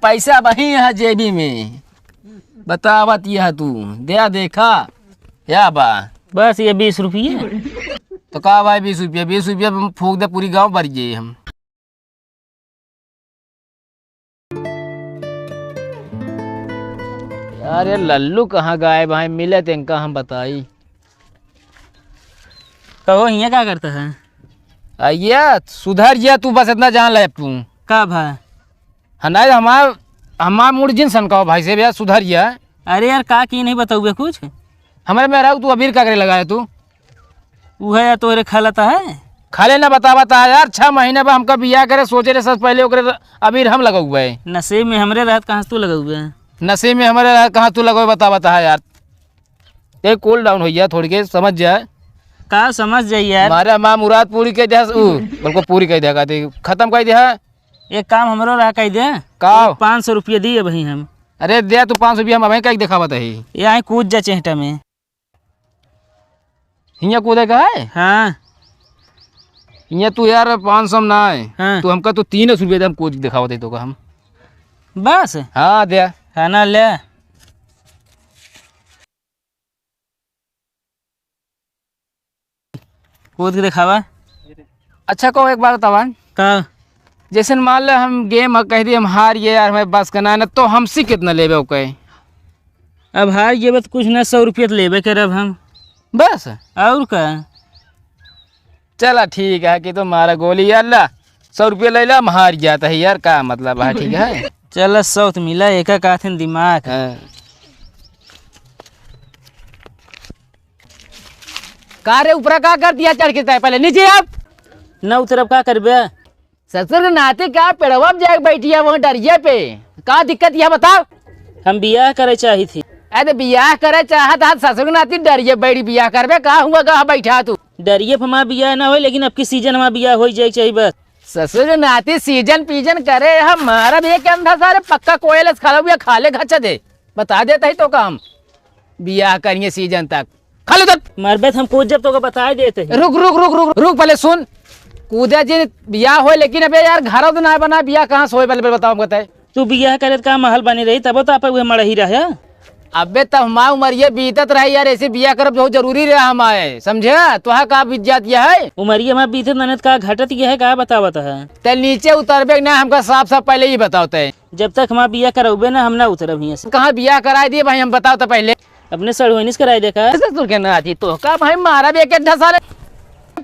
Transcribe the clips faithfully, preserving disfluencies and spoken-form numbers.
पैसा वही है जेबी में। बतावत यह तू, दे देखा, या बा? बस ये बीस रुपये। तो का भाई, बीस रुपया, बीस रुपया में फूंक दे, पूरी गांव भर गए हम। अरे लल्लू कहाँ गायब है, मिले तो इनका हम बताई। कहो, हियाँ का करता है? आ, ये सुधर जा तू, बस इतना जान ले तू। का भा? हाँ, नहीं, हमार, हमार मूड जिन सन का हो भाई से भैया, सुधर जा। अरे यार, का की नहीं बताऊबे कुछ? हमारे में रहू तू, अबीर का करे लगा है तू? उहे या तोरे खालत है? खाले ना बतावत है यार, छह महीने बा हमका बियाह करे, सोचे रहे सबसे पहले ओकरे अबीर हम लगउबे। नसीब में हमरे रहत कहाँ से तू लगउबे? नसीब में हमरे रहत कहाँ तू लगउबे, बतावत है यार। ए, cool down होइया, थोड़ी के समझ जा। का समझ जाई यार? मारे माँ मुराद पूरी कह दे, उ, बल्कि पूरी कह दे, कहते खत्म कह दे। एक काम हमरो रहा कह दे। का? पाँच सौ रुपया दिए वही हम। अरे दे तू पाँच सौ रुपया, हम अबे कह दिखावत है। यहाँ कूद जा चेहटा में। हियाँ कूदे का है? हाँ। हियाँ तू यार पाँच सौ में ना है। हाँ। तू हमका तू तीन सौ रुपया दे, हम कूद के दिखावत है तो का हम। बस? हाँ दे। हाँ ना ले। कूद के दिखावा। अच्छा, कहो एक बात बतावा। का? जैसे मान ले हम game कह दिए हम हार गए यार, हमें बस का ना, ना तो हमसे कितना लेबे ओके? अब हार गए तो कुछ ना, सौ रुपया तो लेबे करब हम। बस? और का? चला ठीक है कि तुम्हारा गोली यार ला, सौ रुपया ले ला, हम हार जाता है यार, का मतलब है, ठीक है? चला सौ तो मिला, एक एक आथिन दिमाग। हाँ। का रे, ऊपरा का कर दिया चढ़ के तय? पहले नीचे अब। न उतरब, का करबे? ससुर के नाती का पेड़वा पे जाके बैठी है वहाँ डरिया पे? का दिक्कत यह बताओ? हम बियाह करे चाही थी। अरे बियाह करे चाहत हाथ ससुर के नाती डरिया बैठी बियाह करबे? का हुआ गा बैठा तू? डरिया पे हमार बियाह ना होई, लेकिन अब की season हमार बियाह होई जाए के चाही बस। ससुर के नाती season पीजन करे, हम मारब एक अंधा सारे पक्का कोयल खाला हुआ खाले घच दे। बता देता ही तो काम। बियाह करिए season तक। खाली उधर। मरबे त हम कूद जब तोका बताए देते हैं। रुक, रुक, रुक, रुक, रुक, पहले सुन। कूदे जिन बियाह होए, लेकिन अबे यार, घर तो ना बना, बियाह कहाँ से होए, पहले, पहले बताओ, हमको तय। तू बियाह करे त का महल बनी रही, तबो तो आप उहे मड़ही रहे। अबे तब हमार उमरिया बीतत रही यार, ऐसे बियाह करब बहुत जरूरी रहा हमारे, समझे? तोहा का बीत जात यह है? उमरिया हमार बीतत ननद का घटत यह है, का बतावत है? ते नीचे उतरबे ना, हमका साफ साफ पहले ही बताओ तय। जब तक हमार बियाह करउबे ना, हम ना उतरब हियाँ से। कहाँ बियाह कराए दिए भाई, हम बताओ तो पहले। अपने सड़ुआइन से कराए देखा। ससुर के नाती, तोहका भाई मारब एक एक ढसारे।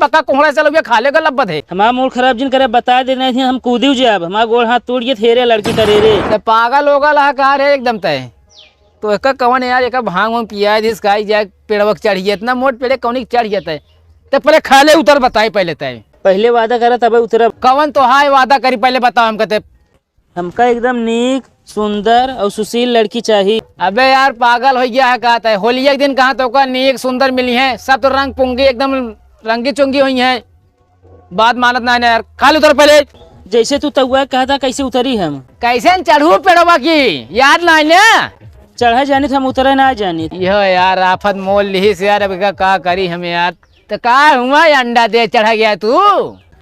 पक्का कोहड़ा चलउबे, खाले का लब्बत है। हमार मूड खराब जिन करे, बताए दे नहीं थी, हम कूदिउ जाब। हमार गोड़ हाथ टूट गए, हेरे लड़की करे रे। ते पागल होगल है का रे एकदम तय? तोहका कवन यार, एका भांग वांग पियाए दिस, खाई जाए, पेड़वा के चढ़ गया, इतना मोट पेड़े कौनी के चढ़ गया तय? ते पहले खाले उतर, बताई पहले तय। पहले वादा करा तबे उतरब। कवन तो हाय वादा करी, पहले बताओ हमका तय। हमका एकदम नीक, सुंदर और सुशील लड़की चाही। अबे यार, पागल हो गया है का तय? होलिया के दिन कहाँ तोका नीक सुंदर मिली है? सब तो रंग पुंगी, एकदम रंगी चुंगी हुई है। बात मानत ना है ना यार, खाली उतर पहले। जैसे तू तउआ कहता, कैसे उतरी हम? कैसे न चढ़ू पेड़वा की, याद ना है ना? चढ़े जानित हम, उतरे ना जानित। यह यार, आफत मोल लिही से यार, अब का, का करी हम यार? तो का हुआ, अंडा दे चढ़ा गया तू?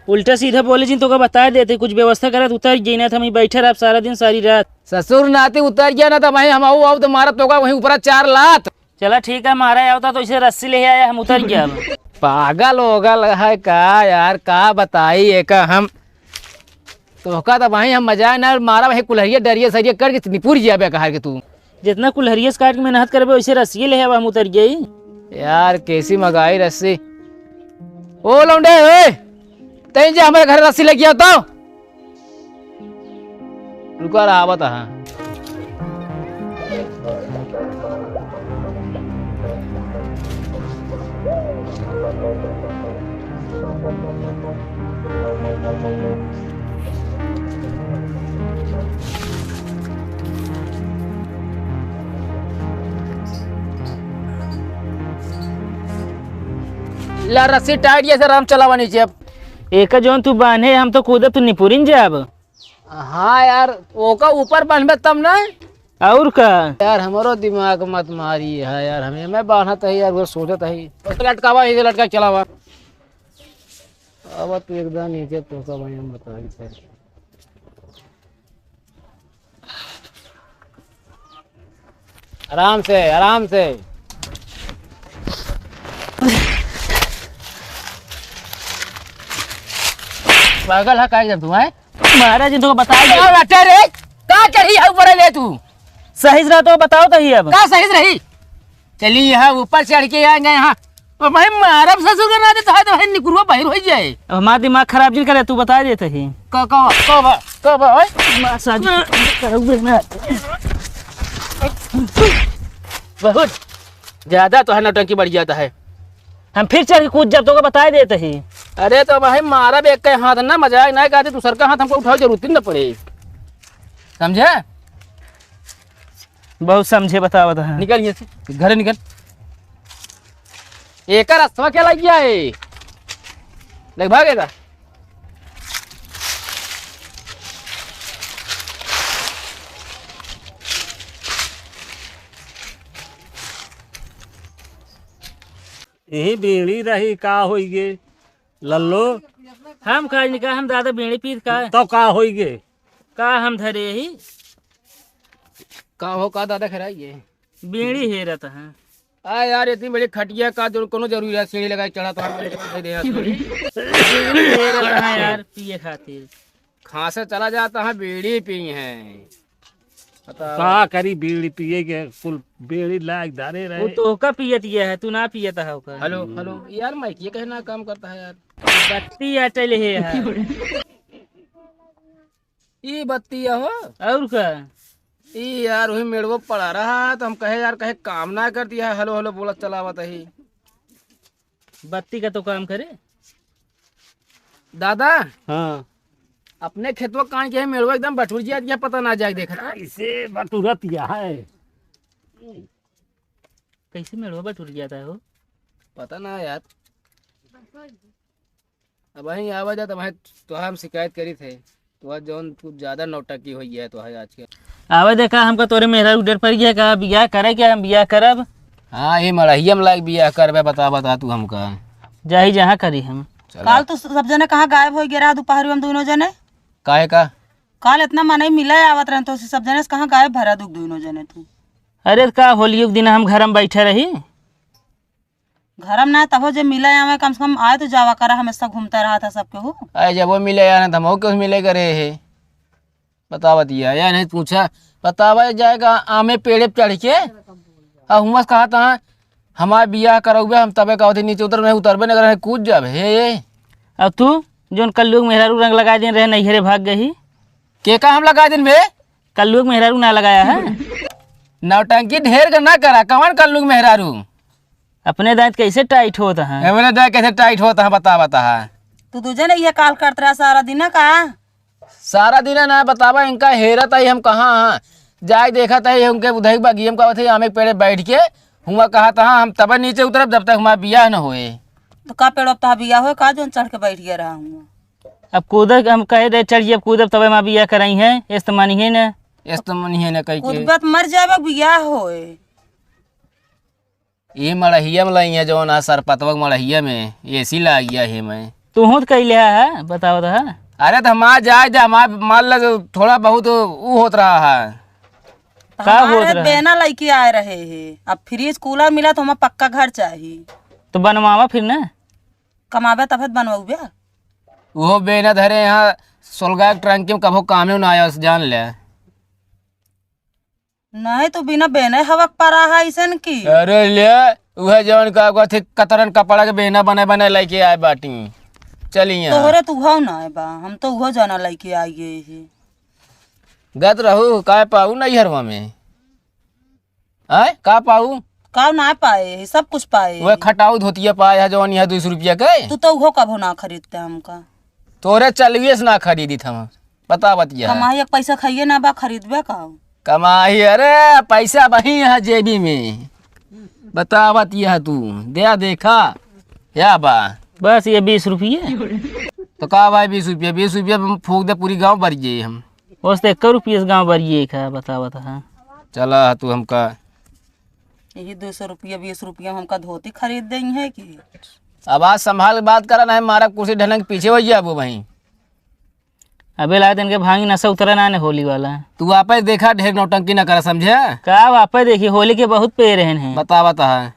उल्टा सीधा बोले जिन, तोका बता देते, कुछ व्यवस्था करत, उतर गई ना, तो हम ही बैठे रहब सारा दिन, सारी रात। ससुर नाती उतर गया ना, तो भाई हम आऊ, आऊ तो मारत तोका वहीं ऊपर चार लात। चला ठीक है, मारा आवता तो इसे रस्सी ले आया, हम उतर गया अब। पागल ओगल है का यार, का बताई एक हम। तोहका तो भाई हम मजा ना मारा, वही कुल्हरिया डरिया सरिया करके निपुर जिया बे कहार के तू। जितना कुल्हरिया से काट के मेहनत करबे, वैसे रस्सिये ले आवा, हम उतर गई। यार, कैसी मगाई रस्सी। ओ लौंडे, ओए, तैं जे हमारे घर रस्सी लेके आओ तो। रुका रहा, आवत है। ला रस्सी टाइट जैसे राम चलावा नीचे अब। एक जौन तू बांधे, हम तो कूदे तू निपुरिन जाब। हाँ यार, ओका ऊपर बांधबे तब ना। और का? यार, हमरो दिमाग मत मारी है यार, हमें, मैं बांधत है यार, वो सोचत है। तो लटकावा, इसे लटका के चलावा। अब तू एकदम नीचे तो सब हम बता दी सर। आराम से, आराम से। पागल है का एकदम तू, हैं? महाराज जी, तुमको बताई दे। का बात है रे? का चढ़ी है ऊपर ले तू? सही से रहा तो बताओ तो ही अब। का सही से रही? चली यहाँ ऊपर चढ़ के आ गए यहाँ। ओ भाई, मारब ससुर का नाते तो है तो भाई निकुरवा बाहर हो जाए। अब हमारा दिमाग खराब जिन करे, तू बता देते ही। का, का, का बा, का बा, ओए? मार साजी, करोगे ना। बहुत ज्यादा तो है नौटंकी बढ़ जाता है। हम फिर चढ़ के कूद जाब, तोका बताए देत ही। अरे तो भाई मारब एक के हाथ ना, मजाक ना कहते, दूसर का हाथ हमको उठाओ, जरूरत ही न पड़े, समझे? बहुत समझे, बतावत है। निकल यहाँ से, घरे निकल। एकर रस्तवा क्या लग गया है? लग भागेगा। यही बीड़ी रही, का होई गे लल्लो? हम का निका, हम दादा बीड़ी पीत का। तो का होई गे? का हम धरे ही? का हो, का दादा खराई है? बीड़ी हेरत है। आ यार, इतनी बड़ी खटिया का जो कोनो जरूरी है, सीढ़ी लगाई चढ़ा तो हम दे दे यार। बीड़ी हेरत है यार, पिए खातिर। खांसे चला जाता है, बीड़ी पी है। बताओ। का करी, बीड़ी पिए के, कुल बीड़ी लाग डारे रहे। वो तो का पियत ये है, तू ना पियत है ओकर। हेलो, हेलो, यार, माइक ये कहना काम करता है यार। बत्ती अटल है यार। ई बत्ती हो? और का? ई यार, वही मेड़वो पड़ा रहा है, तो हम कहे यार, कहे काम ना कर दिया है, हेलो, हेलो बोलत चलावत ही। बत्ती का तो काम करे। दादा। हाँ। अपने खेतवा कान के मेड़वा एकदम बटुर जिया, पता ना जाए देख। कैसे बटुरत या है? कैसे मेड़वा बटुर जाता है हो? पता ना यार। अब वहीं आवा जा, तो वहीं तोहार हम शिकायत करी थे। तोहार जौन कुछ ज्यादा नौटंकी हो गया है तोहार आज के। आवे देखा, हमका तोरे मेहरारू डर पड़ गया का, बियाह करे क्या, हम बियाह करब? हाँ, ये मड़हिया में लाग बियाह करबे, बता, बता तू हमका। जाही जहाँ करी हम। चला। काल तू सब जने कहाँ गायब हो गया रहा दोपहर में हम दोनों जने? काहे का? काल इतना मनई मिले आवत रहन तो सब जने से कहाँ गायब भरा दुख दोनों जने तू? अरे का होलियो के दिन हम घर में बैठे रही। घर में ना तबो जे मिले आवे कम से कम आए तो जावा करा, हमेशा घूमता रहा था सबके हो। अरे जब वो मिले आए ना तो हम केहू मिले करे है। बतावा दिया, या नहीं पूछा, बतावा जाएगा आमे पेड़े पे चढ़ के। अब हुआ कहा था, "हमार बियाह करौबे, हम तबे कहत ही नीचे उतर, नहीं उतरबे न करे, कूद जाबे।" हे, अब तू जोन कल्लू के मेहरारू रंग लगा दिन रहे, नैहरे भाग गई। के का हम लगा दिन बे? कल्लू के मेहरारू ना लगाया है। नौटंकी ढेर का ना करा, कवन कल्लू के मेहरारू? अपने दांत कैसे टाइट होता है? अपने दांत कैसे टाइट होता है, बता, बता है। तू दूजे ने ये काल करत रहा सारा दिन ना का? सारा दिन ना बतावा, इनका हेरत आई हम कहाँ हाँ। जाए देखत आई उनके उधई बगियम का होते आमे के पेड़े बैठ के, हुआ कहा था हम तब नीचे उतरब जब तक हमारा बियाह न होए। तो का पेड़ अब तहा बियाह होए का जोन चढ़ के बैठ गया रहा हुआ? अब कूदे हम कहे दे चढ़ अब कूदब तबे हमारा बियाह कराई है, एस तो मानी है ना। एस तो मानी है ना कह के। कूदबे तो मर जाबे बियाह होए। ये मड़हिया में लइया जौन आ सरपतवा के मड़हिया में एसी लागिया है मैं। तू हूँ तो कही लिया है, बताओ तो है। अरे तो हमार जाए जा, हमार मान ला जो थोड़ा बहुत ऊ होत रहा है। तो का हमारे होत रहा? बेना लइके आए रहे है, अब फ्रिज कूलर मिला तो हमार पक्का घर चाही। तो बनवावा फिर ना। कमाबे तब बनवाउबे। उहो बेना धरे यहाँ सोलगा के टंकी में कभो कामे ना आया, जान ले। नहीं तो बिना बेने हवक परा है ऐसन की। अरे ले, उहे जौन का कहत थे कतरन कपड़ा के बेना बने बने लेके आए बाटी। चलिए। तोहरे तो उहो ना आए बा, हम तो उहो जाना लेके आइए ही। गत रहू, काय पाऊ नैहरवा में? आय, का पाऊ? का ना पाए, सब कुछ पाए। वह खटाऊ धोतिया पाए है जौन यहाँ दो सौ रुपया के। तू तो उहो कभो ना खरीदते हमका। तोरे चलविए से ना खरीदी था हम। बता बतिया। कमाई एक पैसा खाइए ना बा, खरीदबे का? कमाई, अरे, पैसा वही है जेबी में। बता बतिया तू, दे देखा, क्या बा? बस ये बीस रुपये। तो का भाई बीस रुपये, बीस रुपये में फूक दे, पूरी गाँव भर जाए हम। बस तो एक रुपये से गाँव भर ये का, बता, बता, हाँ। चला तू हमका। यही दो सौ रुपया, बीस रुपया में हमका धोती खरीद देई है कि? अब आज संभाल के बात करा, नहीं मारा कुर्सी ढनक पीछे हो जाबो भाई। अबे लागत इनके भांगी नशा उतरा ना ने होली वाला। तू आपे देखा, ढेर नौटंकी ना करा, समझे? का आपे देखी, होली के बहुत पे रहन हैं। बता, बता।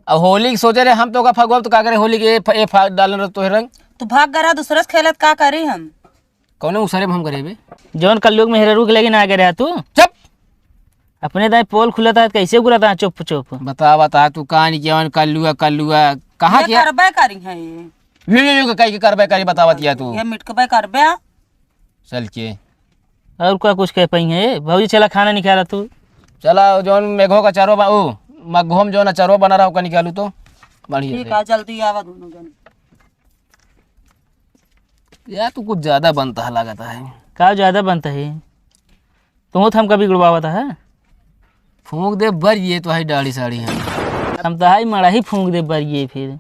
अब होली के सोचे रहे हम तो का फगुआ, तो का करे होली के, ए फ-, ए फा-, डालन रह तोहे रंग। तू भाग गरा दूसरे से खेलत का करी हम? कौने उसरे में हम करे बे? जौन कल्लुक मेहररू के लेके ना गए रहा तू? चुप। अपने दाई पोल खुला था, कैसे गुरा था चुप चुप? बता, बता, तू कहानी किया, कल्लुआ, कल्लुआ, कहाँ ये किया? करबे करी है ये। यो, यो, यो, कहीं के करबे करी, बतावत या तू। ये मिटकबे करबे। चल के। और का कुछ कह पाई है? भौजी, चला खाना निकाला तू। चला, जौन मेघो का चरो बा, ओ, मघोम जौन चरो बना रहा, ओका निकालू तो। बढ़िया ठीक से। है, जल्दी आवा दोनों जन। यार, तू कुछ ज्यादा बनता है, लागत है। का ज्यादा बनता है? तू तो हमका बिगड़वावत है। फूंक दे बर ये तो है डाढ़ी साढ़ी है। हम तो हाई मड़ाही फूंक दे बर ये फिर।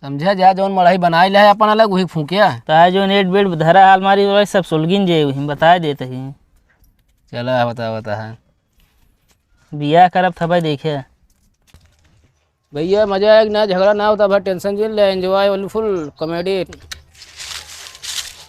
समझा जा, जौन मड़ाही बनाई ले है अपन अलग, वही फूंकिया। तो है जौन एट बेट धरा है अलमारी वाला, सब सुलगिन जे, वही बता देते ही। चला, बता, बता है। बियाह करब थबे देखे। भैया, मजा आया कि ना, झगड़ा ना होता, भाई टेंशन जिन ले, एंजॉय फुल कॉमेडी।